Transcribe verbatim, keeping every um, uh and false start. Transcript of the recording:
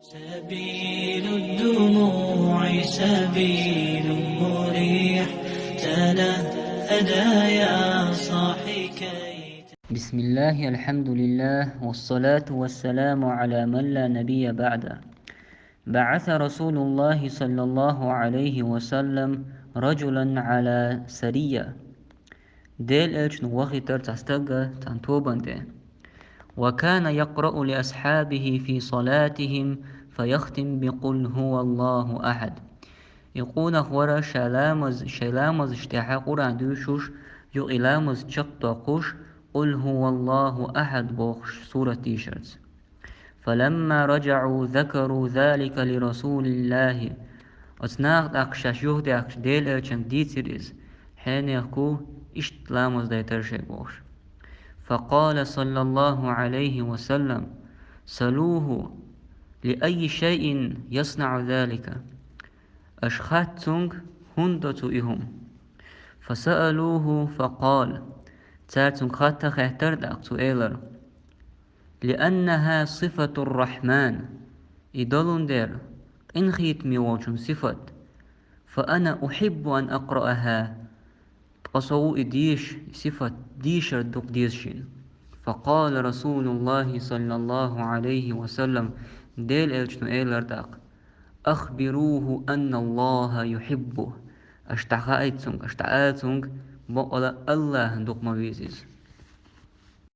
سبيل الدموع سبيل مريح، تنهدى يا صاحي كي بسم الله، الحمد لله، والصلاة والسلام على من لا نبي بعده. بعث رسول الله صلى الله عليه وسلم رجلا على سرية. Делан элчано вахийтар цхьа стаг цхьан тобанна тӀе. وكان يقرأ لأصحابه في صلاتهم فيختم بقل هو الله أحد. И къонах вара шоай ламаз, шоай ламазаш тӀехьа Къуръан доьшуш, юха и ламаз чакхдоаккхаш, قل هو الله أحد бохуш сурат дийшарца. فلما رجعوا ذكروا ذلك لرسول الله. Оцу наха тӀаккха шаьш юхадаьхкича Делан элчанга дийцира иза, хьенех ку иштта ламаз дайтар шайга бохуш. فقال صلى الله عليه وسلم: سلوه لأي شيء يصنع ذلك. Аша хатта цуьнга, хӀунда до цо и хӀума. فسألوه فقال. Цара цуьнга хатта хаьттар тӀаккха, цо элира: لأنها صفة الرحمن. И долун дера къинхетаме волчун сифат. فأنا أحب أن أقرأها. Ткъа со ву и дийш, и сифат дийшар дукха деза шена. فقال رسول الله صلى الله عليه وسلم. Делан элчано элира тӀаккха: أخبروه أن الله يحبه. Аша дӀахаийта цуьнга, аша дӀаала цуьнга, бакъала АллахӀна дукха ма веза иза.